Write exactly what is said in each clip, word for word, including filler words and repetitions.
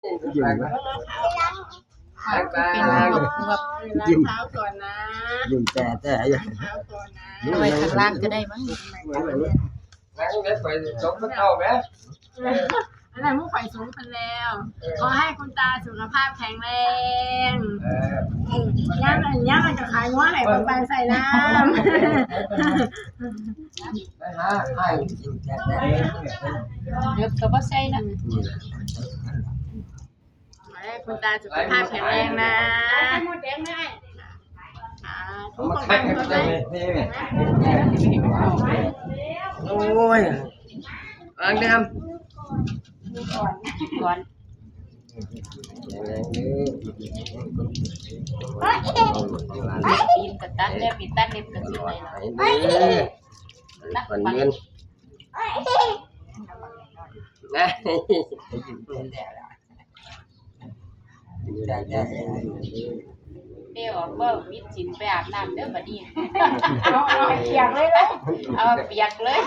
ยิ้มนะ เป็นแบบ ล้างเท้าก่อนนะ ยิ้มแต่แต่ยัง เท้าก่อนนะ เอาไว้ข้างล่างก็ได้มั้ง ล้างได้ไปจบก็เข้าไหม อันนั้นมุกไข่สูงพันแล้ว ขอให้คุณตาสุขภาพแข็งแรง เออ ย่างอันย่างมันจะขายว่าให้ปันปันใส่น้ำ ไปหาไอ้อยู่แต่แต่ เดี๋ยวก็บ่ใส่นะ ขอให้คุณตาสุขภาพแข็งแรงนะ เอามาคัดกันไปเลยนี่ไงโอ้ยล้างเดิม ก่อนปีนกระตันเนี่ยปีนตันเล็บกระตันเลยนะ ก่อนเงินนะ เดี๋ยวเบิ่งมิดสินไปอาบน้ำเด้อบัดนี้ เอาเอาให้เปียกเลยเลย เอาเปียกเลย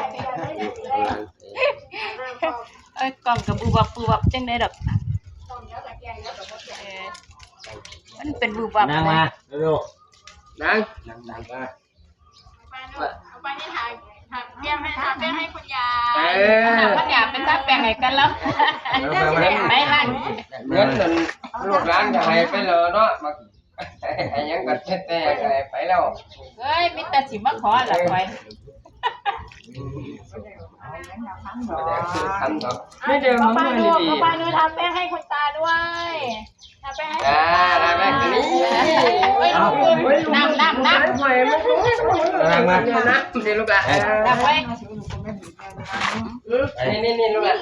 เอ้ยกล่องกับบูบับบูบับจังได้ดอกเออมันเป็นบูบับ นั่งมาเร็ว นั่ง นั่งนั่งมา เอาไปนี่ทาทาแป้งให้ทาแป้งให้คุณยา เอย อ มันอยากเป็นตาแปลงให้กันแล้ว เอามามา ไม่ลั่น เงินนั่นลูกหลานก็ให้ไปแล้วเนาะมาให้หยังกันแท้ๆก็ให้ไปแล้ว เฮ้ยมิตรสิมาขอละคอย ทำเนาะไม่เดิม ป้า มัน ป้า ไม่ ดู ดี ป้าป้าดูทาแป้งให้คุณตาด้วยทาแป้งให้ อ่าได้ไหมนี่ เฮ้ยน้ำน้ำน้ำ ล้างมาน้ำสิลูกอ่ะ ตักไว้ นี่นี่นี่ลูกอ่ะ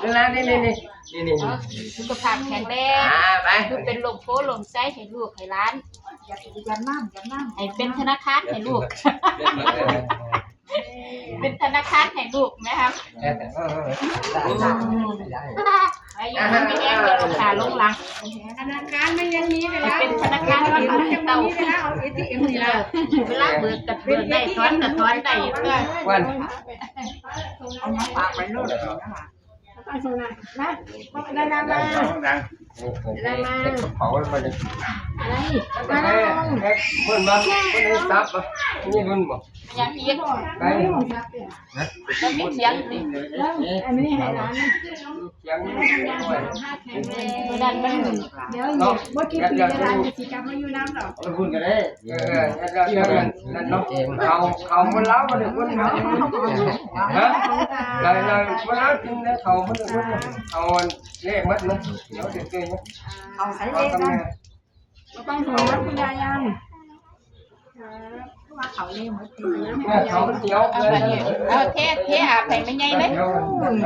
นี่นะนี่นี่นี่นี่นี่นี่ สุขภาพแข็งแรง อ่าไป คือเป็นลมโพลมไส้ให้ลูกให้หลาน อย่าอย่านั่งอย่านั่ง ให้เป็นธนาคารให้ลูก เป็นธนาคารให้ลูกนะครับ เออเออเออ อายุไม่แห้งเดี๋ยวขาลงหลัง ธนาคารมันยังมีเวลา เป็นธนาคารมัน ยัง เต้า มีเวลาเอาเอทีเอ็มนี่ละ เวลาเบิกกับเบิกได้ถอนกับถอนได้เพื่อ วัน เอามาฝากไว้โลดนะคะ ตั้งสนะนะได้นำมา ดัง ได้มา เก็บกระเป๋าไว้มาเลย อะไร เฮ้ยเฮ้ยเพิ่นมาเพิ่นให้ซับมานี่รุ่นบอก ยังอีก ไป ก็มีเสียงสิ อันนี้ให้ร้าน เสียงนี่ด้วย ตัวนั้นมัน เดี๋ยวอีกเมื่อกี้ปีร้านจะสีกลับมาอยู่น้ำหรอ เอาไปพูดกันเลยเออเออแล้วเรื่องนั้นนั่นเนาะเขาเขาคนเล่ามาถึงคนเนาะฮะเราเราคนเล่ากินนะเขาคนคนเขาเลขมัดเนาะเดี๋ยวเดี๋ยวเดี๋ยว เอาใส่เลขกัน ต้องถึงแล้วคุณยายยัง ว่าเขาเลขหมดที เขาเดียว เอาบัดนี้เอาเทเทอาบให้แม่ใหญ่เลย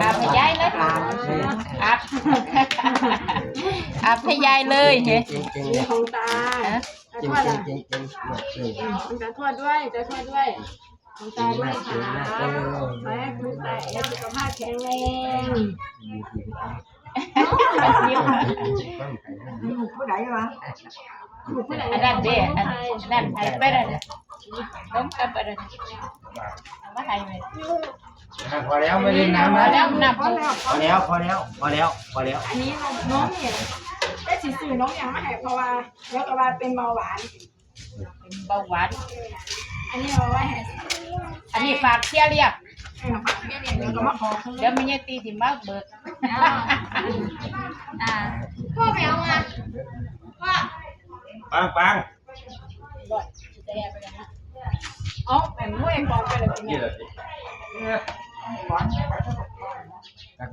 อาบให้ยายเลยอาบอาบให้ยายเลยเฮ้ย จริงจริง นี่ของตา จริงจริงจริง ของตาทวดด้วยตาทวดด้วยของตาด้วยค่ะขอให้คุณตาสุขภาพแข็งแรง ลูกผู้ใดวะ ถูกผู้ใด อันนั้นเด้อันนั้นไทยไปเลยต้องกลับไปเลยเอามาไทยเลย พอแล้วไม่ได้น้ำ พอ แล้ว แล้วนับ พอแล้วพอแล้วพอแล้วพอแล้ว อันนี้น้องเนี่ยได้สีสูน้องยังไม่หายเพราะว่าแล้วก็ว่าเป็นเบาหวาน เบาหวาน อันนี้เอาไว้ให้ อันนี้ฝากเชียร์เรียก ให้มาฝากเนี่ยเดี๋ยวก็มาขอคืน เดี๋ยวมีเยตีสิมาเบิก อ่าพ่อไปเอามาพ่อ ปังปัง เอาแบ่งด้วยก่อนไปเลยที นี่ เนี่ย แหละสิ